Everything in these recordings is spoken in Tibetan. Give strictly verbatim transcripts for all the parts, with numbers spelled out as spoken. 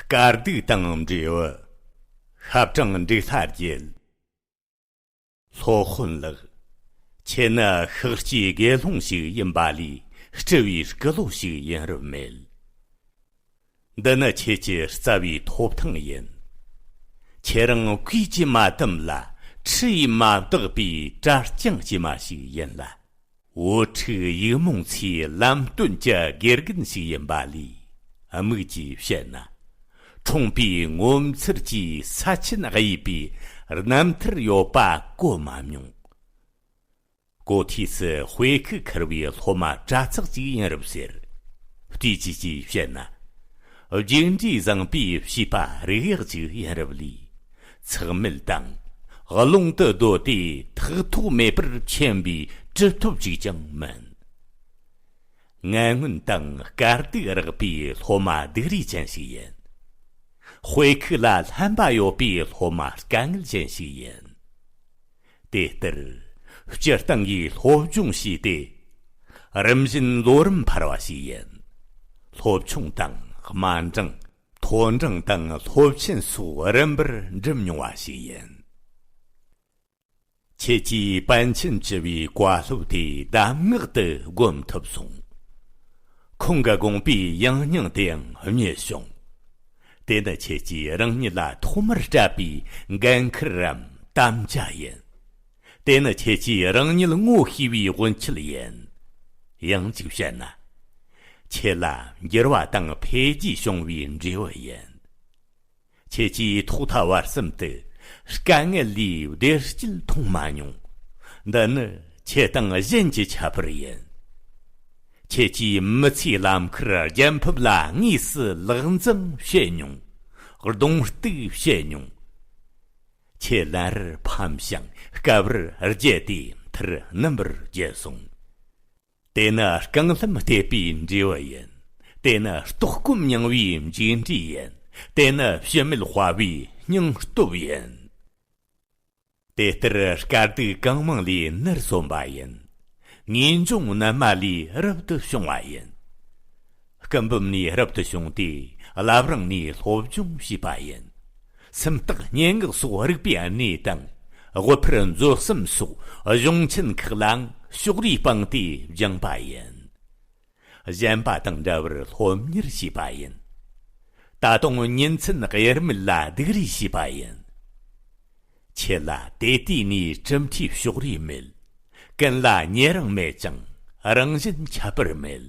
དཀའ་སྡུག་དང་འབྲས་བུ། ཤ་བཀྲེས་འབྲུག་ལྷ་རྒྱལ། སློབ་དཔོན་ལགས། ཁྱེད་ནི་ཤཱཀྱའི་དགེ་སློང་ཞིག་ཡིན་པ་ལས་སྤྲུལ་བའི་སྐུ་ལོ་ཞིག་ཡིན་རབས་མེད། འདི་ནི་ཁྱེད་ཀྱི་རྩ་བའི་ཐོབ་ཐང་ཡིན། ཁྱེད་རང་གོས་ཀྱིས་མ་བསྡམས་ལ། ཁྲི་ཡིས་མ་བདག་པའི་གྲྭ་རྐྱང་སྐྱེས་མ་ཞིག་ཡིན་ལ། བུ་ཕྲུག་ཡིག་རྨོངས་ཚོའི་ལམ་སྟོན་གྱི་དགེ་རྒན་ཞིག་ཡིན་པ་ལས། དམིགས་ཀྱིས་བཤད་ན། ཁྲོང་པའི་ངོ་མཚར་གྱི་ས་ཆེན་དབྱེ་བའི་རྣམ་ཐར་ཡོད་པ་གོ་མ་མྱོང་། གོ་ཐོས་སུ་དཔེ་ཁུག་ཁུར་བའི་སློབ་མ་གྲྭ་ཚག་ཅིག་ཡིན་རབས་ཟེར། བལྟས་ཀྱིས་ཀྱིས་བཤད་ན། རྒྱུགས་འབྲས་བཟང་པོའི་བྱིས་པ་རིག་ཡག་ཅིག་ཡིན་རབས་ལས། ཚེགས་མེད་དང་། རླུང་དུ་བསྡོས་ཏེ་ཐག་ཐོགས་མེད་པར་འཕྱན་པའི་གྲུབ་ཐོབ་ཅིག་ཀྱང་མིན། ངན་ངོན་དང་དཀའ་སྡུག་རགས་པའི་སློབ་མ་སྡུག་རུས་ཅན་ཞིག་ཡིན། དཔེ་ཁུག་ལ་ལྷན་པ་ཡོད་པའི་སློབ་མ་དཀའ་ངལ་ཅན་ཞིག་ཡིན། དེ་ལྟར། སྤྱིར་བཏང་གིས་སློབ་སྦྱོང་བྱས་ཏེ། རིམ་བཞིན་ལོ་རིམ་འཕར་བ་ཞིག་ཡིན། སློབ་ཆུང་དང་དམའ་འབྲིང་། མཐོ་འབྲིང་དང་སློབ་ཆེན་སོགས་རིམ་པར་འགྲིམ་མྱོང་བ་ཞིག་ཡིན། ཁྱེད་ཀྱིས་པཎ་ཆེན་བཅུ་བའི་བཀའ་སློབ་དེ་གདམས་ངག་ཏུ་སྒོམ་ཐུབ་སོང་། ཁོང་གི་དགོངས་པའི་ཡང་སྙིང་དེའང་རྨྱུད་བྱུང་། དེ་ནི་ཁྱེད་ཀྱིས་རང་ཉིད་ལ་ཐོག་མར་སྤྲད་པའི་འགན་ཁུར་རམ་དམ་བཅའ་ཡིན། དེ་ནི་ཁྱེད་ཀྱིས་རང་ཉིད་ངོ་ཤེས་པའི་སྔོན་ཆད་ཡིན། ཡང་གཅིག་བཤད་ན། ཁྱེད་ལ་འགྱུར་བ་དང་འཕེལ་རྒྱས་བྱུང་བའི་འབྲས་བུ་ཡིན། ཁྱེད་ཀྱིས་ཐོག་མཐའ་བར་གསུམ་དུ་དཀའ་ངལ་ལས་བདེ་སྐྱིད་མཐོང་མ་མྱོང་། འདི་ནི་ཁྱེད་དང་གཞན་གྱི་ཁྱད་པར་ཡིན། ཁྱེད་ཀྱིས་མི་ཚེའི་ལམ་ཁར་རྒྱལ་ཕམ་ལ་དངོས་སུ་ལག་འཛིང་བྱེད་མྱོང་། གདོང་གཏུག་བྱེད་མྱོང་། ཁྱེད་ལན་རེར་ཕམ་ཞིང་སྐབས་རེར་བརྗེད་དེ་མཐར་རྣམ་པར་རྒྱལ་སོང་། དེ་ནི་རྐང་ལྷམ་བལྟས་པའི་འབྲས་བུ་ཡིན། དེ་ནི་ལྟོགས་སྐོམ་མྱང་བའི་མཇུག་འབྲས་ཡིན། དེ་ནི་ཕྱི་མིད་དཔའ་བའི་སྙིང་སྟོབས་ཡིན། དེ་ལྟར་དཀའ་སྡུག་གང་མང་ལས་ནར་སོན་པ་ཡིན། ངེས་འབྱུང་རྣལ་མ་ལས་རབ་ཏུ་བྱུང་བ་ཡིན། སྐུ་འབུམ་ནས་རབ་ཏུ་བྱུང་སྟེ་བླ་བྲང་ནས་སློབ་སྦྱོང་བྱས་པ་ཡིན། སུམ་རྟགས་སྙན་ངག་སོགས་རིག་པའི་གནས་དང་། དབུ་ཕར་མཛོད་གསུམ་སོགས་གཞུང་ཆེན་ཁག་ལའང་ཕྱོགས་རིས་སྤངས་ཏེ་སྦྱངས་པ་ཡིན། གཞན་པ་དང་འདྲ་བར་སློབ་གཉེར་བྱས་པ་ཡིན། ད་དུང་ཉིན་མཚན་དབྱེར་མེད་ལ་སྡུག་རུས་བྱས་པ་ཡིན། ཁྱེད་ལ་དེ་དུས་ནས་གྲུབ་མཐའི་ཕྱོགས་རིས་མེད། ཀུན་ལ་ཉེ་རིང་མེད་ཅིང་རང་བཞིན་ཁྱད་པར་མེད།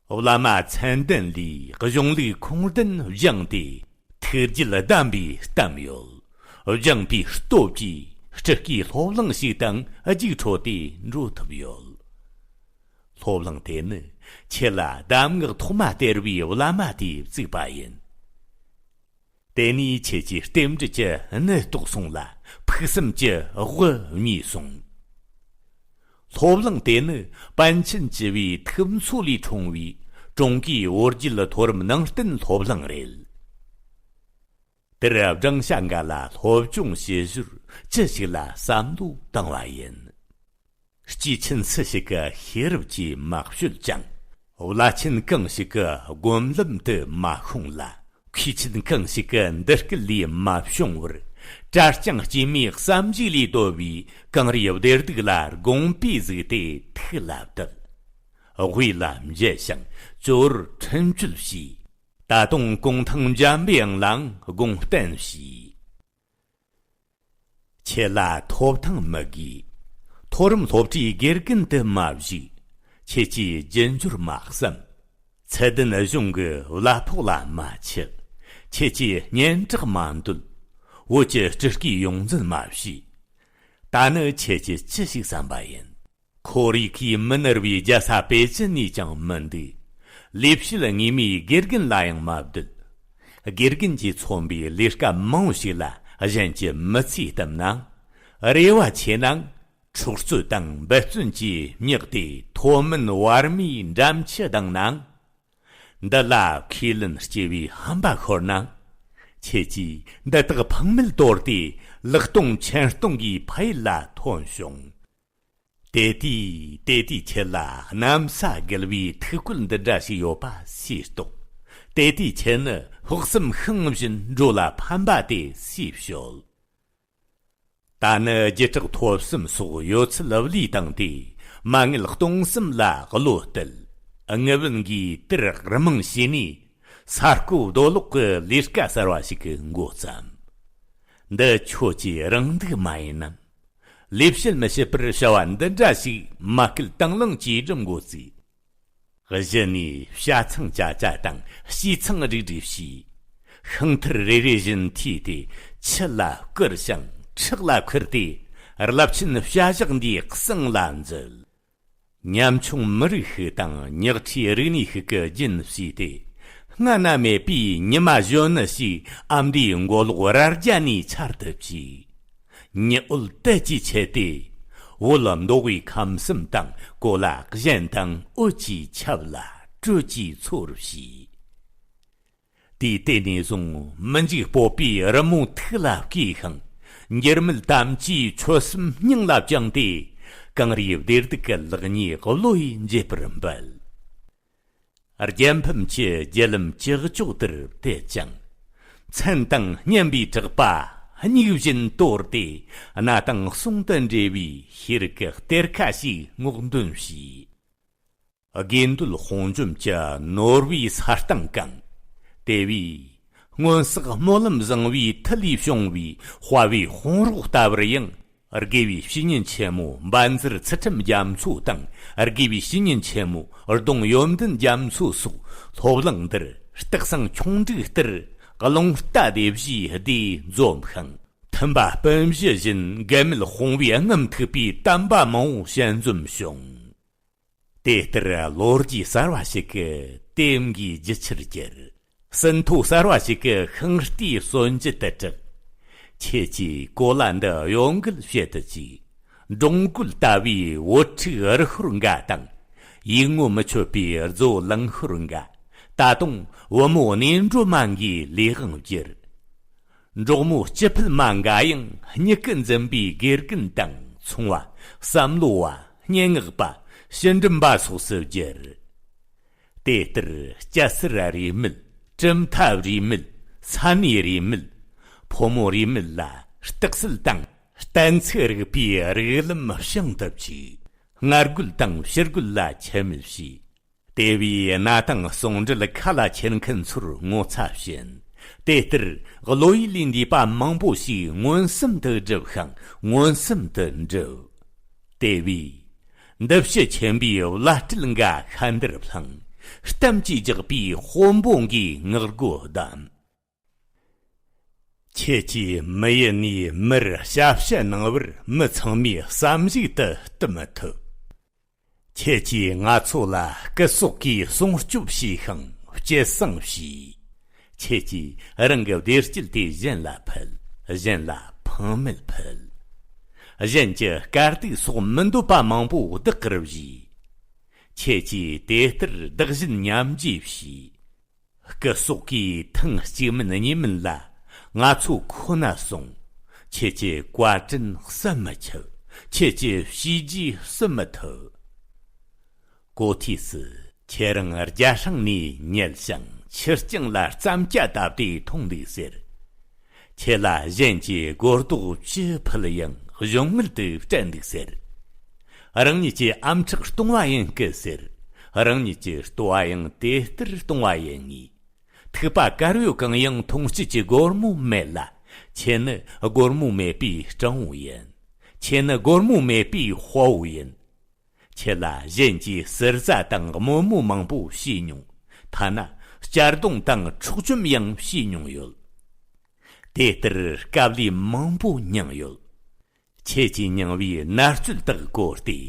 བླ་མ་མཚན་ལྡན་ལས་གཞུང་ལུགས་ཁུངས་ལྡན་སྦྱངས་ཏེ་ཐུགས་རྒྱུད་བསྡམས་པའི་གཏམ་ཡོད། སྦྱངས་པའི་སྟོབས་ཀྱིས་སྤྲུལ་སྐུའི་སློབ་གླིང་ཞིག་དང་རྒྱུགས་འཕྲོད་དེ་འགྲོ་ཐུབ་ཡོད། སློབ་གླིང་དེ་ནི་ཁྱེད་ལ་གདམས་ངག་ཐོག་མ་སྟེར་བའི་བླ་མ་དེས་བཙུགས་པ་ཡིན། དེ་ནས་ཁྱེད་ཀྱི་རྟེན་འབྲེལ་གྱི་ནད་རྟོགས་སོང་ལ། ཕུགས་བསམ་གྱི་དབུ་བརྙེས་སོང་། སློབ་གླིང་དེ་ནི་པཎ་ཆེན་བཅུ་བའི་ཐུགས་མཚོ་ལས་འཁྲུངས་པའི་ཀྲུང་གོའི་བོད་བརྒྱུད་མཐོ་རིམ་ནང་བསྟན་སློབ་གླིང་རེད། དེར་སྦྲང་ཤ་འགའ་ལ་སློབ་སྦྱོང་བྱེད་ཞོར་ཅི་ཞིག་ལ་བསམ་བློ་བཏང་བ་ཡིན། སྐྱེས་ཆེན་སུ་ཞིག་གི་ཤེས་རབ་ཀྱིས་མ་བསྐྱོད་ཅིང་། བླ་ཆེན་གང་ཞིག་གི་སྒོམ་ལམ་དུ་མ་ཤོང་ལ། མཁས་ཆེན་གང་ཞིག་གི་འདི་སྐད་ལས་མ་བྱུང་བར། གྲྭ་རྐྱང་སྐྱེས་མའི་བསམ་གཞིག་ལས་བརྡོལ་བའི་གངས་རིའི་བདེ་སྡུག་ལ་དགོངས་པས་གཟིགས་ཏེ་ཐུགས་ལ་བཏུད། དབུས་ལ་མཇལ་ཞིང་ཇོ་བོར་འཕྲིན་བཅོལ་བྱས། ད་དུང་གུང་ཐང་འཇམ་པའི་དབྱངས་ལའང་དགོངས་བསྟན་བྱས། ཁྱེད་ལ་ཐོབ་ཐང་མི་དགོས། མཐོ་རིམ་སློབ་གྲྭའི་དགེ་རྒན་དུ་མ་བཞུགས། ཁྱེད་ཀྱིས་རྒྱུ་འབྱོར་མ་བསམ། ཚད་ལྡན་གཞུང་གི་གླ་ཕོགས་ལ་མ་ཆི། ཁྱེད་ཀྱིས་སྙན་གྲགས་མ་འདོད། བོད་ཀྱི་སྤྲུལ་སྐུའི་ཡོངས་འཛིན་མ་བྱས། ད་ནི་ཁྱེད་ཀྱིས་ཅི་ཞིག་བསམ་པ་ཡིན། ཁོ་རིགས་ཀྱིས་མི་ནུར་བའི་རྒྱལ་ས་པེ་ཅིན་ནས་ཀྱང་མི་འདུག། ལས་བྱེད་ངོ་མའི་དགེ་རྒན་ལ་ཡང་མ་བསྡད། དགེ་རྒན་གྱིས་མཚོན་པའི་ལས་ཀ་མང་བོ་ཞིག་ལ་གཞན་གྱི་མི་ཚེ་བསྟིམ་ན། རེ་བ་ཆེ་ན། འཕྲོག་རྩོད་དང་འབད་བརྩོན་གྱིས་བསྙེགས་ཏེ་མཐོ་དམན་བར་མའི་འགྲམ་ཆུ་ལྡང་ན། འདི་ལ་ཁས་ལེན་སྐྱེ་བའི་ཧམ་པ་ཤོར་ན། ཁྱེད་ཀྱིས་འདི་དག་ཕངས་མེད་དོར་ཏེ་ལེགས་གཏོང་ཆེན་གཏོང་གི་ཕ་ཡུལ་ལ་ཐོན་བྱུང་། དེ་དུས་དེ་དུས་ཁྱེད་ལ་གནམ་ས་བརྒལ་བའི་ཐུགས་བསྐུལ་འདི་འདྲ་ཞིག་ཡོད་པ་སུས་རྟོགས། དེ་དུས་ཁྱེད་ནི་ ཕོག་བསམ་ཤིང་བཞིན་འགྲོ་ལ་ཕན་པ་དེ་སུས་བྱོལ། ད་ནི་རྒྱུ་དྲག་ཐོབ་བསམ་སོགས་ཡོད་ཚད་བློས་བཏང་སྟེ། མ་དངུལ་གཏོང་བསམ་ལ་བློ་གཏད། དངུལ་བུན་གྱིས་དེར་རྨང་བྱས་ནས། ས་རྐོ་རྡོ་སློག་གི་ལས་ཀ་གསར་བ་ཞིག་གི་འགོ་བརྩམས། འདི་ཁྱོད་ཀྱི་རང་སྡུག་མ་ཡིན་ནམ། ལས་བྱེད་མི་བྱེད་པར་བྱ་བ་འདི་འདྲ་ཞིག་མ་སྐུལ་དང་བླངས་ཀྱིས་སྒྲུབ་འགོ་བཙུགས། གཞི་ནས་བྱ་ཚང་ཅ་ཅ་དང་། བྱས་ཚང་རིག་རིག་བྱས། ཤིང་ཐུར་རེ་རེ་བཞིན་ཐོས་ཏེ། ཆུ་ལ་བསྐུར་ཞིང་ཁྲག་ལ་ཁུར་ཏེ། རླབས་ཆེན་བྱ་གཞག་འདིའི་གསང་ལ་འཛུལ། ཉམ་ཆུང་མི་རིགས་ཤིག་དང་ཉག་ཕྲའི་རིག་གནས་ཤིག་གི་རྒྱུན་བསྲིས་ཏེ། སྔ་ན་མེད་པའི་ཉི་མ་གཞོན་ནུ་ཞིག་ཨ་མདོའི་མགོ་ལོག་རྭ་རྒྱ་ནས་འཆར་དུ་བཅུག། ཉི་འོད་དལ་གྱིས་ཆད་དེ། འོད་མདོག་དབུས་ཁམས་གསུམ་དང་། གོ་ལ་གཞན་དང་འོད་ཀྱིས་ཁྱབ་ལ་དྲོད་ཀྱིས་ཚོར་བྱས། དུས་དེ་ནས་བཟུང་མི་འཇིགས་སྤོབས་པའི་རི་མོ་ཐུགས་ལ་བརྐོས་ཤིང་། འགྱུར་མེད་དམ་བཅའི་ཆོད་སེམས་སྙིང་ལ་བཅངས་ཏེ། གངས་རིའི་བདེ་སྡུག་གི་ལེགས་ཉེས་བློ་ཡིས་འབྱེད་པར་འབད། རྒྱལ་ཕམ་གྱི་རྒྱུ་ལམ་ཀྱག་ཀྱོག་དེར་བལྟས་ཀྱང་། མཚན་དང་སྙན་པའི་གྲགས་པ་སྙིགས་བཞིན་དོར་ཏེ། གནའ་དེང་ཟུང་དུ་འབྲེལ་བའི་ཤེས་རིག་གི་གཏེར་ཁ་ཞིག་སྔོག་འདོན་བྱས། དགེ་འདུན་དཔུང་འཇོམས་ཀྱི་ནོར་བུའི་ས་སྟེང་གང་། དེ་བས། སྔོན་བསགས་སྨོན་ལམ་བཟང་བའི་མཐུ་ལས་བྱུང་བའི་དཔའ་བོའི་དཔུང་རོགས་ལྟ་བུར་ཡང་། དགེ་བའི་བཤེས་གཉེན་ཆེན་མོ་འབའ་འཛེར་ཚུལ་ཁྲིམས་རྒྱ་མཚོ་དང་། དགེ་བའི་བཤེས་གཉེན་ཆེན་མོ་ལྡོང་ཡོན་ཏན་རྒྱ་མཚོ་སོགས་སློབ་གླིང་འདིར་སྟག་ཚང་ཁྱུང་འབྲུག་ལྟར་རླུང་རྟ་སྡེ་བཞིའི་སྡེ་འཛོམས་ཤིང་། མཐུན་པ་སྤུན་བཞི་བཞིན་འགལ་མེད་སྤོང་བའི་རྔམ་ཐུག་པའི་དམ་པ་མང་བོ་ཞལ་འཛོམས་བྱུང་། དེ་ལྟར་ལོ་རྒྱུས་གསར་བ་ཞིག་གི་དེབ་འགའི་རྒྱུ་ཆར་གྱུར། ཟིན་ཐོ་གསར་བ་ཞིག་གི་ཤིང་རྟའི་སྲོལ་འབྱེད་དུ་གྲགས། ཁྱེད་ཀྱིས་གོ་ལ་འདི་གཡོ་འགུལ་བྱེད་དུ་བཅུག། འབྲོང་རྒོད་ལྟ་བུའི་འུར་ཁྲིག་རུ་ཤོར་འགའ་དང་། ཡིག་ངོ་མི་ཆོད་པའི་རྫོ་ལང་ཤོར་འགའ། ད་དུང་བུ་མོ་གནས་འགྲོ་མ་འགའི་ལས་དབང་བསྒྱུར། འབྲོག་མོ་སྐྱི་ཕུད་མ་འགའ་ཡང་སྨྱུ་གུ་འཛིན་པའི་དགེ་རྒན་དང་ཚོང་བ། བསམ་བློ་བ། སྙན་ངག་པ། ཕྱི་འགྲིམ་པ་སོགས་སུ་བསྒྱུར། དེ་ལྟར་སྐྱ་སེར་རིས་མེད། གྲུབ་མཐའ་རིས་མེད། ས་གནས་རིས་མེད། ཕོ་མོ་རིས་མེད་ལ་རྟགས་གསལ་དང་གཏན་ཚིགས་རིག་པའི་རིགས་ལམ་བྱང་དུ་བཅུག། སྔར་རྒོལ་དང་ཕྱིར་རྒོལ་ལ་ཁྱད་མེད་བྱས། དེ་བས་གནའ་དེང་ཟུང་འབྲེལ་ཁ་ལ་འཁྱེར་མཁན་ཚོར་ངོ་ཚ་བྱིན། དེ་ལྟར་བློ་ཡུལ་ལས་འདས་པ་མང་པོ་ཞིག་མངོན་སུམ་དུ་བསྒྲུབས་ཤིང་མངོན་སུམ་དུ་འགྲུབ། དེ་བས། འདི་ཕྱི་ཆེན་པོའི་བླ་སྤྲུལ་འགའ་ཤ་འདར་བསླངས། གཏམ་གྱིས་རྒྱག་པའི་དཔོན་པོ་འགའི་ངག་སྒོ་བསྡམས། ཁྱེད་ཀྱིས་མི་ཡུལ་ནས་མིར་ཞབས་ཞུ་གནང་བར་མི་ཚང་མས་བསམ་གཞིག་ཏུ་བསྟུན་མི་ཐུབ། ཁྱེད་ཀྱིས་ང་ཚོ་ལ་སྐུ་སྲོག་གིས་སྲུང་སྐྱོབ་བྱས་ཤིང་སྐྱེད་སྲིང་བྱས། ཁྱེད་ཀྱིས་རང་གི་བདེ་སྐྱིད་དེ་གཞན་ལ་ཕུལ། གཞན་ལ་ཕངས་མེད་ཕུལ། གཞན་གྱི་དཀའ་སྡུག་སོགས་མི་འདོད་པ་མང་པོ་བདག་གིར་བཞེས། ཁྱེད་ཀྱིས་དེ་ལྟར་བདག་གཞན་མཉམ་བརྗེ་བྱས། སྐུ་སྲོག་གིས་ཐེངས་གཅིག་མིན་གཉིས་མིན་ལ་ང་ཚོ་ཁོ་ན་སོང་། ཁྱེད་ཀྱི་བཀའ་དྲིན་བསམ་མི་ཁྱབ། ཁྱེད་ཀྱི་བྱས་རྗེས་བསམ་མི་ཐུབ། གོ་ཐོས་སུ་ཁྱེད་རང་རྒྱ་སྲང་ནས་ཉལ་ཞིང་ཁྱི་སྤྱང་ལ་རྩམ་སྐྱ་བཏབ་སྟེ་འཐུང་འདུག་ཟེར། ཁྱེད་ལ་གཞན་གྱིས་སྒོར་རྡོག་བཅུ་ཕུལ་ཡང་གཞུང་དངུལ་དུ་སྤྲད་འདུག་ཟེར། རང་ཉིད་ཀྱི་ཨམ་ཕྲག་སྟོང་བ་ཡིན་སྐད་ཟེར། རང་ཉིད་ཀྱི་ལྟོ་བ་ཡང་དེ་ལྟར་སྟོང་བ་ཡིན་ངེས། ཐིགས་པ་དཀར་ཡོལ་གང་ཡང་མཐོང་བྱེད་ཀྱི་སྒོར་མོ་མེད་ལ། ཁྱེད་ནི་སྒོར་མོ་མེད་པའི་སྤྲང་བོ་ཡིན། ཁྱེད་ནི་སྒོར་མོ་མེད་པའི་དཔའ་བོ་ཡིན། ཁྱེད་ལ་གཞན་གྱིས་ཟུར་ཟ་དང་དམོད་མོ་མང་པོ་བྱས་མྱོང་། ཐ་ན་གཅར་རྡུང་དང་འཕྲོག་བཅོམ་ཡང་བྱས་མྱོང་ཡོད། དེ་ལྟར་དཀའ་ལས་མང་པོ་མྱངས་ཡོད། ཁྱེད་ཀྱིས་མྱངས་པའི་མནར་གཅོད་དག་བཀོལ་ཏེ།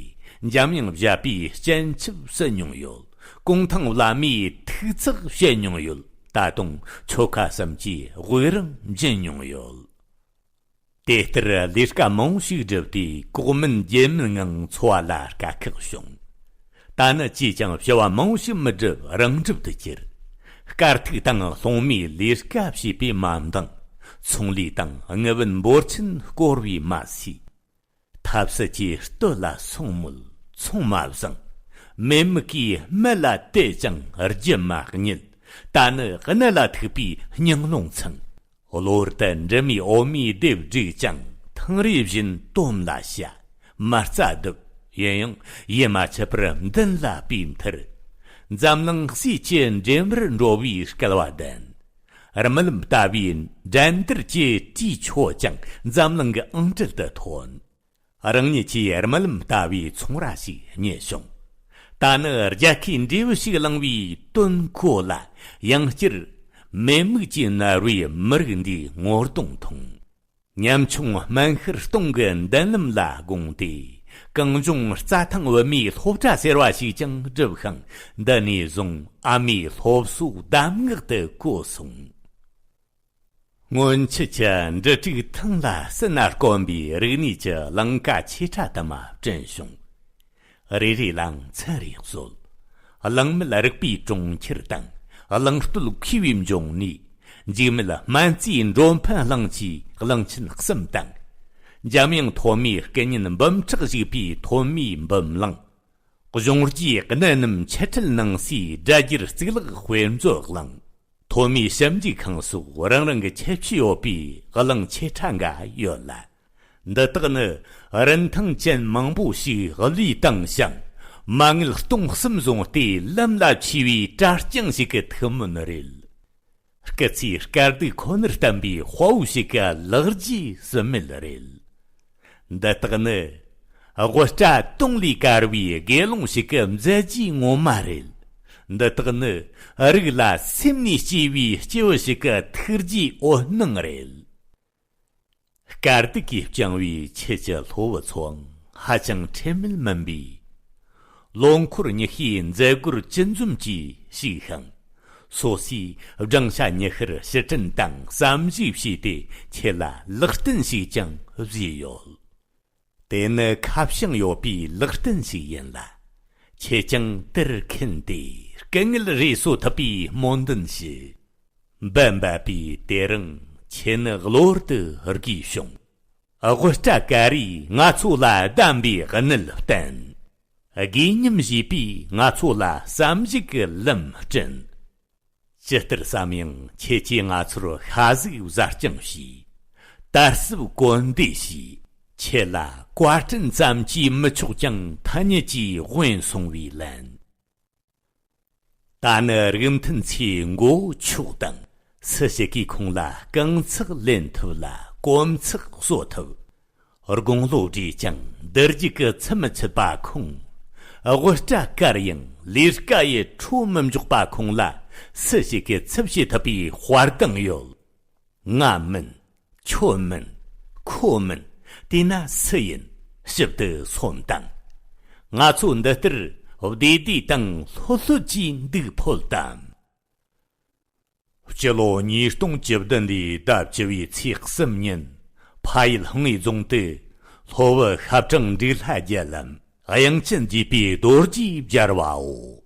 འཇམ་དབྱངས་བཞད་པའི་སྤྱན་ཆབ་བསིལ་མྱོང་ཡོད། གུང་ཐང་བླ་མའི་ཐུགས་བརྩེགས་བྱས་མྱོང་ཡོད། ད་དུང་ཆོལ་ཁ་གསུམ་གྱི་དབུགས་རིང་འབྱིན་མྱོང་ཡོད། དེ་ལྟར་ལས་ཀ་མང་པོ་ཞིག་བསྒྲུབས་ཏེ། ལྐོག་མིན་རྒྱལ་མིན་ངང་འཚོ་བ་ལ་དཀའ་ཁག་བྱུང་། ད་ནི་ཅིས་ཀྱང་བྱ་བ་མང་པོ་ཞིག་མི་སྒྲུབ་རང་སྒྲུབ་ཏུ་གྱུར། དཀའ་ཐུག་དང་སློང་མོའི་ལས་ཀ་བྱས་པས་མ་འདང་། ཚོང་ལས་དང་དངུལ་བུན་འབོར་ཆེན་བསྐོར་བས་མ་ཟད། ཐབས་ཟད་ཀྱིས་སྟོད་ལ་སོང་མོད་ཚོང་མ་བཟང་། མེད་མི་གིས་སྨད་ལ་བལྟས་ཀྱང་རྒྱུ་མ་རྙེད། ད་ནི་གནད་ལ་ཐུག་པའི་སྙིང་རླུང་ཚིམ། གློ་བུར་དུ་འདྲེ་མོའི་འོ་མའི་ལྡེབས་བསྒྲིགས་ཀྱང་ཐང་རེ་བཞིན་དོམ་ལ་བྱ། མ་རྩ་རྡིབ། ཡིན་ཡང་ཡིད་མ་ཆད་པར་མདུན་ལ་བུས་མཐར། འཛམ་གླིང་གསེར་གྱི་འདྲེ་མར་འགྲོ་བའི་སྐལ་བ་ལྡན། རྨི་ལམ་ལྟ་བུའི་འགྲན་བསྡུར་གྱི་གྲས་ཁྱོད་ཀྱང་འཛམ་གླིང་གི་ཨང་གྲངས་དུ་ཐོན། རང་ཉིད་ཀྱི་རྨི་ལམ་ལྟ་བུའི་ཚོང་ར་ཞིག་རྙེད་བྱུང་། ད་ནི་རྒྱལ་ཁའི་འབྲས་བུ་ཞིག་བླངས་པའི་དོན་གོ་ལ། ཡང་བསྐྱར་མེ་མིག་ཅེས་ནར་བའི་མི་རིགས་འདིའི་ངོ་གདོང་མཐོང་། ཉམ་ཆུང་སྨན་ཤར་སྟོང་གི་མདུན་ལམ་ལ་དགོངས་ཏེ། གངས་ལྗོངས་རྩྭ་ཐང་བུད་མེད་སློབ་གྲྭ་ཟེར་བ་ཞིག་ཀྱང་བསྒྲུབས་ཤིང་། འདི་ནས་བཟུང་ཨ་མའི་སློབ་གསོ་གདམས་ངག་ཏུ་བཀོད་སོང་། སྔོན་ཆད་ཀྱི་འབྲུ་དྲུག་ཐང་ལ་སྲིད་ན་དཀོན་པའི་རིག་གནས་ཀྱི་ལིང་ག་ཆེ་ཕྲ་དུ་མ་བསྐྲུན་བྱུང་། རེ་རེ་ལའང་ཚན་རིག་སྲོལ། གླེང་མོལ་རིག་པའི་གྲོང་ཁྱེར་དང་། གླེང་སྟོད་མཁས་པའི་འབྱུང་གནས། འཇིགས་མེད་སྨན་རྩིས་འགྲོ་ཕན་གླིང་ཆེའི་གླིང་ཆེན་གསུམ་དང་། འཇམ་དབྱངས་ཐོན་མིའི་སྐུ་བརྙན་འབུམ་ཕྲག་ཞིག་པའི་ཐོན་མིའི་འབུམ་གླིང་། གཞུང་རྒྱའི་གནད་རྣམས་འཆད་ཁྲིད་གནང་སའི་སྒྲ་སྒྱུར་གཙུག་ལག་དཔེ་མཛོད་གླིང་། ཐོན་མིའི་ཞིབ་འཇུག་ཁང་སོགས་རང་རང་གི་ཁྱད་ཆོས་ཡོད་པའི་གླིང་ཆེ་ཕྲ་འགའ་ཡོད་ལ། འདི་དག་ནི་རིན་ཐང་ཅན་མང་པོ་ཞིག་བློས་བཏང་ཞིང་། མ་དངུལ་སྟོང་གསུམ་བཟུང་སྟེ་ལམ་ལ་ཆས་པའི་གྲྭ་རྐྱང་ཞིག་གི་ཐུགས་སྨོན་རེད། སྐུ་ཚེའི་དཀའ་སྡུག་ཁོ་ནར་བསྟན་པའི་དཔའ་བོ་ཞིག་གི་ལག་རྗེས་ཟིན་མེད་རེད། འདི་དག་ནི་དབུ་སྐྲ་དུང་ལས་དཀར་བའི་དགེ་སློང་ཞིག་གི་མཛད་རྗེས་ངོ་མ་རེད། འདི་དག་ནི་རིགས་ལ་སེམས་ནས་གཅེས་པའི་སྐྱེས་བུ་ཞིག་གི་ཐུགས་རྗེའི་འོད་སྣང་རེད། དཀའ་སྡུག་གིས་བསྐྱངས་པའི་ཁྱེད་ཀྱི་སློབ་བུ་ཚོའང་ཧ་ཅང་ཁྲེལ་མེད་མིན་པས། ལོ་འཁོར་ཉི་ཤུའི་མཛད་སྒོར་ཅི་འཛོམས་ཀྱིས་ཞུགས་ཤིང་། སོ་སོའི་སྦྲང་ཤ་ཉི་ཤུར་ཕྱིར་དྲན་དང་བསམ་གཞིག་བྱས་ཏེ་ཁྱེད་ལ་ལེགས་བསྟན་ཞིག་ཀྱང་བཟོས་ཡོད། དེ་ནི་ཁ་བྱང་ཡོད་པའི་ལེགས་བསྟན་ཞིག་ཡིན་ལ། ཁྱེད་ཀྱང་དེར་མཁྱེན་ཏེ་སྐུ་ངལ་རེ་གསོ་ཐུབ་པའི་སྨོན་འདུན་ཞུ། འབད་འབད་པས་དེ་རིང་ཁྱེད་ནི་གློ་བུར་དུ་རྒས་བྱུང་། དབུ་སྐྲ་དཀར་རིས་ང་ཚོ་ལ་གདམས་པའི་གནད་བསྟན། དགེ་ཉམས་བཞེས་པས་ང་ཚོ་ལ་བསམ་གཞིག་གི་ལམ་བསྐྲུན། ཇི་ལྟར་བསམ་ཡང་ཁྱེད་ཀྱིས་ང་ཚོར་ཤ་ཟུག་བཟའ་བཅའ་བྱས། དར་སྲབ་གོན་འདེད་བྱས། ཁྱེད་ལ་བཀའ་དྲིན་ཙམ་གྱིས་མི་ཆོག་ཀྱང་ཐ་སྙད་ཀྱིས་དབེན་སོང་བའི་ལན། ད་ནི་རིགས་མཐུན་ཚོས་མགོ་བོ་འཁྱོག་དང་། སུ་ཞིག་གིས་ཁོང་ལ་རྐང་ཚག་ལེན་ཐུབ་ལ་གོམ་ཚག་གསོ་ཐུབ། དགུང་ལོ་བགྲེས་ཀྱང་བདུད་རྒྱུད་ཀྱི་ཚུལ་མི་ཆད་པ་ཁོང་། དབུ་སྐྲ་དཀར་ཡང་ལས་ཀ་ཡི་ཁྲོ་མི་འཇོག་པ་ཁོང་ལ། སུ་ཞིག་གིས་ཚུལ་བྱེད་ཐུབ་པའི་དཔའ་གདེང་ཡོད། ང་མིན། ཁྱོད་མིན། ཁོ་མིན། དེས་ན་སུ་ཡིན། ཞིབ་ཏུ་སོམས་དང་། ང་ཚོ་འདི་ལྟར་བདེ་བདེ་དང་ལྷོད་ལྷོད་ཀྱིས་འདུག་ཕོད་དམ། སྤྱི་ལོ་ཉིས་སྟོང་བཅུ་བདུན་ལོའི་ཟླ་བཅུ་བའི་ཚེས་གསུམ་ཉིན། ཕ་ཡུལ་ཧང་ངེ་རྫོང་དུ་སློབ་བུ་ཤབ་ཀྲང་འབྲུག་ལྷ་རྒྱལ་ལམ་དབྱངས་ཅན་དགྱེས་པའི་རྡོ་རྗེས་སྦྱར་བའོ།